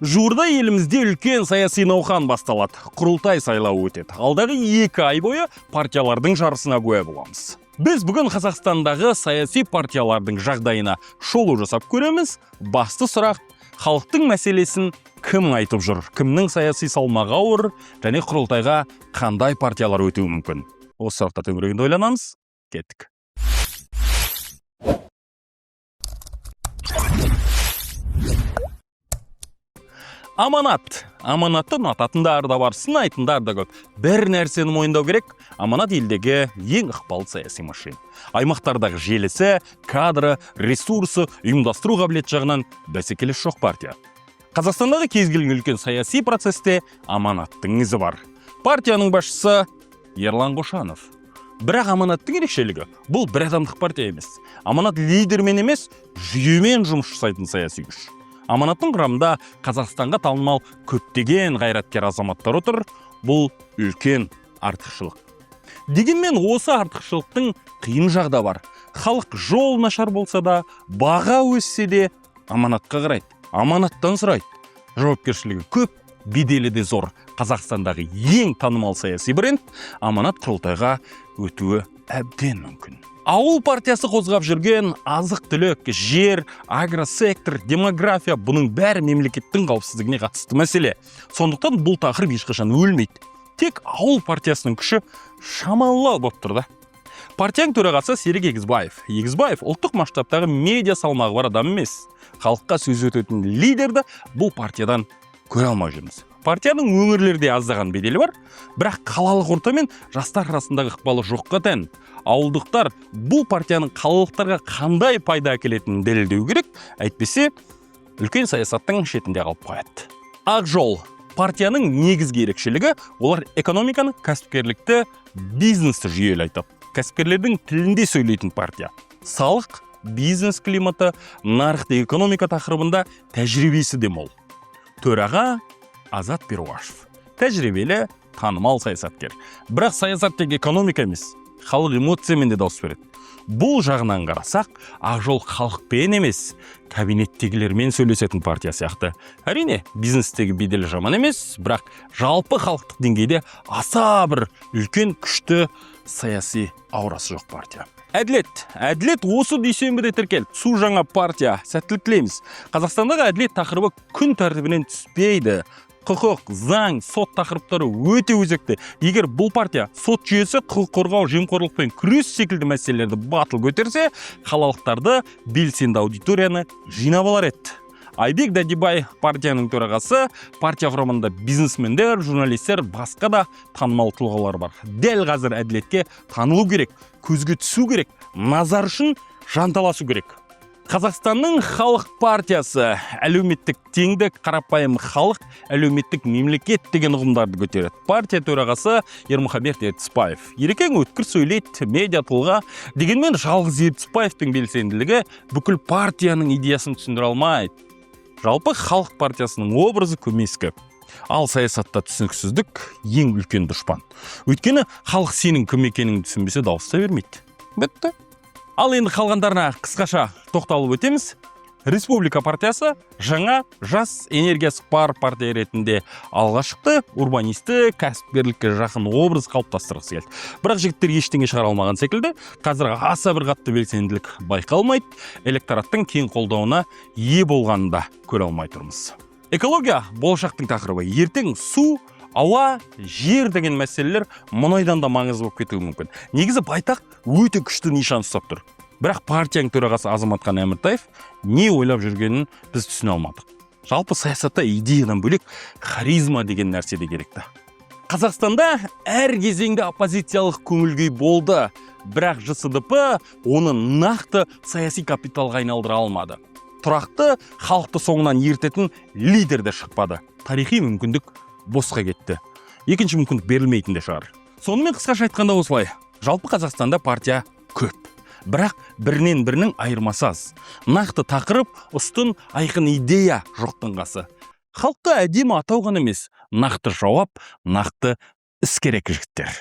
Жуырда елімізде үлкен саяси науқан басталады. Құрылтай сайлауы өтеді. Алдағы 2 ай бойы партиялардың жарысына куә боламыз. Біз бүгін Қазақстандағы саяси партиялардың жағдайына шолу жасап көреміз. Басты сұрақ: халықтың мәселесін кім айтып жүр, кімнің саяси салмағы ауыр және құрылтайға қандай партиялар өтуі мүмкін? Осы сұрақтар төңірегінде ойланамыз. Кеттік. Аманат. Аманатты ұнататындар да бар, сынайтындар да көп. Бір нәрсені мойындау керек: Аманат елдегі ең ықпалды саяси машина. Аймақтардағы желісі, кадры, ресурсы, ұйымдастыру қабілеті жағынан бәсекелес жоқ партия. Қазақстандағы кез келген үлкен саяси процесте Аманаттың ізі бар. Партияның басшысы Ерлан Қошанов. Бірақ Аманаттың ерекшелігі: бұл бір адамдық партия емес. Аманат лидермен емес, жүйемен жұмыс жасайтын саяси күш. Аманаттың құрамында Қазақстанға танымал көптеген қайраткер азаматтар отыр. Бұл үлкен артықшылық. Дегенмен осы артықшылықтың қиын жағы да бар. Халық жол нашар болса да, баға өссе де, Аманатқа қарайды, Аманаттан сұрайды. Жауапкершілігі көп, беделі де зор. Қазақстандағы ең танымал саяси бренд Аманат құрылтайға өтуі әбден мүмкін. Ауыл партиясы қозғап жүрген азық түлік, жер, агросектор, демография – бұның бәрі мемлекеттің қауіпсіздігіне қатысты мәселе. Сондықтан бұл тақырып ешқашан өлмейді. Тек Ауыл партиясының күші шамалылау болып тұр да. Партияның төрағасы Серік Егізбаев. Егізбаев ұлттық масштабтағы медиа салмағы бар адам емес. Халыққа сөз өтетін лидерді бұл партиядан көре алмай жүрміз. Партияның өңірлерде аздаған беделі бар, бірақ қалалық орта мен жастар арасындағы ықпалы жоққа тән. Ауылдықтар бұл партияның қалалықтарға қандай пайда әкелетінін дәлелдеу керек, әйтпесе үлкен саясаттың шетінде қалып қояды. Ақ жол партияның негізгі ерекшелігі: олар экономиканы, кәсіпкерлікті, бизнесті жүйелі айтады. Кәсіпкерлердің тілінде сөйлейтін партия. Салық, бизнес климаты, нарықтық экономика тақырыбында тәжірибесі де мол. Төраға Азат Перуашев тәжірибелі, танымал саясаткер. Бірақ саясат тек экономика емес, халық эмоциямен де дауыс береді. Бұл жағынан қарасақ, Ақ жол халықпен емес, кабинеттегілермен сөйлесетін партия сияқты. Әрине, бизнестегі беделі жаман емес, бірақ жалпы халықтық деңгейде аса бір үлкен, күшті саяси аурасы жоқ партия. Әділет. Әділет осы дүйсенбіде тіркелді. Су жаңа партия, сәттілік тілейміз. Қазақстандағы әділет тақырыбы күн тәртібінен түспейді. Құқық, заң, сот тақырыптары өте өзекті. Егер бұл партия сот жүйесі, құқық қорғау, жемқорлықпен күрес секілді мәселелерді батыл көтерсе, қалалықтарды, белсенді аудиторияны жинап алар еді. Айбек Дәдебай партияның төрағасы. Партия құрамында бизнесмендер, журналистер, басқа да танымал тұлғалар бар. Дәл қазір Әділетке танылу керек, көзге түсу керек, назар үшін жанталасу керек. Қазақстанның халық партиясы әлеуметтік теңдік, қарапайым халық, әлеуметтік мемлекет деген ұғымдарды көтереді. Партия төрағасы Ермұхамед Ертісбаев. Ерекең өткір сөйлейді, медиа тұлға. Дегенмен жалғыз Ертісбаевтың белсенділігі бүкіл партияның идеясын түсіндіре алмайды. Жалпы халық партиясының образы көмескі. Ал саясатта түсініксіздік ең үлкен дұшпан. Өйткені халық сенің кім екеніңді түсінбесе, дауыс та бермейді. Бітті. Ал енді қалғандарына қысқаша тоқталып өтеміз. Республика партиясы жаңа, жас, энергиясы бар партия ретінде алға шықты. Урбанистік, кәсіпкерлікке жақын образ қалыптастырғысы келді. Бірақ жігіттер ештеңе шығара алмаған секілді. Қазір аса бір қатты белсенділік байқалмайды. Электораттың кең қолдауына ие болғанын да көре алмай тұрмыз. Экология болашақтың тақырыбы. Ертең су, ауа, жер деген мәселелер мұнайдан да маңызды болып кетуі мүмкін. Негізі байтақ өте күшті нишан ұстап тұр. Бірақ партияның төрағасы Азаматхан Әміртаев не ойлап жүргенін біз түсіне алмадық. Жалпы саясатта идеядан бөлек харизма деген нәрсе де керек та. Қазақстанда әр кезеңде оппозициялық көңіл күй болды, бірақ ЖСДП оны нақты саяси капиталға айналдыра алмады. Тұрақты, халықты соңынан ертетін лидер де шықпады. Тарихи мүмкіндік босқа кетті. Екінші мүмкіндік берілмейтін де шығар. Сонымен, қысқаша айтқанда, осылай. Жалпы Қазақстанда партия көп, бірақ бірінен бірінің айырмасы аз. Нақты тақырып, ұстын, айқын идея жоқтың қасы. Халыққа әдемі атау ғана емес, нақты жауап, нақты іс керек, жігіттер.